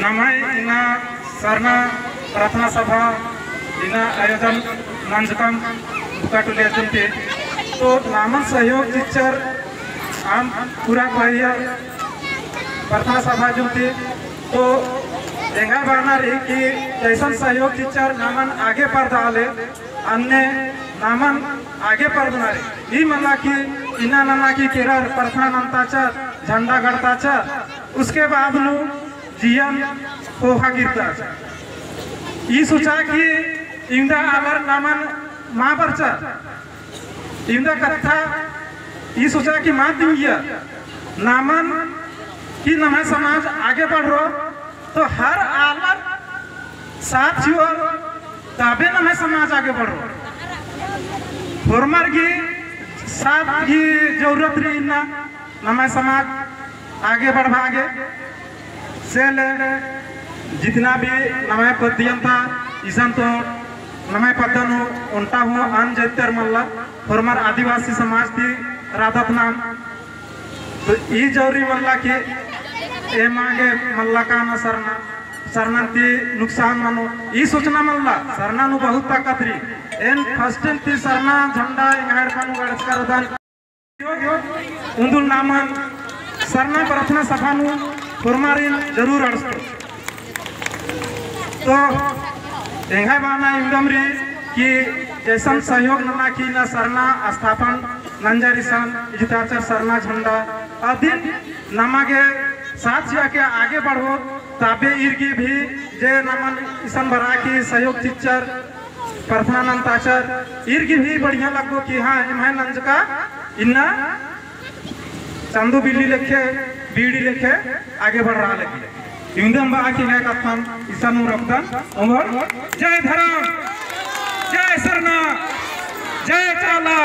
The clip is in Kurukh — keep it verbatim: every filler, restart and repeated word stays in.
नम्है इन्ना सरना प्रार्थना सभा इन्ना आयोजन नंजकम बुकाटोली अज्जुन ती। तो नमन सहयोग चिच्चर आम पूरा कोइया प्रार्थना सभा अज्जुन ती। तो एंगा बअना रई कि जैसन सहयोग चिच्चर नमन आगे परदआ ले, अन्ने नमन आगे परदना रई। ई मल्ला कि इन्ना नना कि केरर प्रार्थना नन्ताचर, झंडा गड़ताचर, उसके बाद नू जियन ख़ोख़ा गिरताचर। ई सोचा कि इवंदा आलर नमन मा बरचर। इवंदा कत्था ई सोचा कि मा तिंगिया नमन कि नम्है समाज आगे बढ़रओ, तो हर आलर साथ चिओर, तबे नम्है समाज आगे बढ़रओ। होरमर गही साथ गही जरूरत रई इन्ना नम्है समाज आगे बढ़बआ गे। से ले जितना भी नम्है पद्दियन ता इसन तो नम्है पद्दा नू ओन्टा हूँ अन जैतर मल्ला, होरमर आदिवासी समाज ती रअदत नाम। तो ई जरूरी मल्ला कि एमा गे मल्ला काना सरना, सरना ती नुकसान मनो, ई सोचना मल्ला। सरना नू बहुत ताकत रई। एन first ती सरना झंडा एंग्है एड़पा नू गड़चका रअदन। उन्दुल नमन सरना प्रार्थना सभा नू होरमारिन जरूर अंड़सतोन। तो एंग्है बअना इवंदम रई कि जैसन सहयोग नना कि इन्ना सरना स्थापन नंजर इसन इजताचर सरना झंडा अदिन नमा गे साथ चिआ के आगे बढ़ओ, तबे ईर गही भी जे नमन इसन बरआ कि सहयोग चिच्चर प्रार्थना नन्ताचर, ईर गही भी बढ़िया लग्गो कि हाँ, एम्है नंजका इन्ना चंदो बिल्ली लेखे, बीड़ी लेखे आगे बढ़रआ लगी। इवंदम बआ कि एंग्है कत्थन इसन नू रअदन। ओंगोर जय धरम, जय सरना, जय चाला।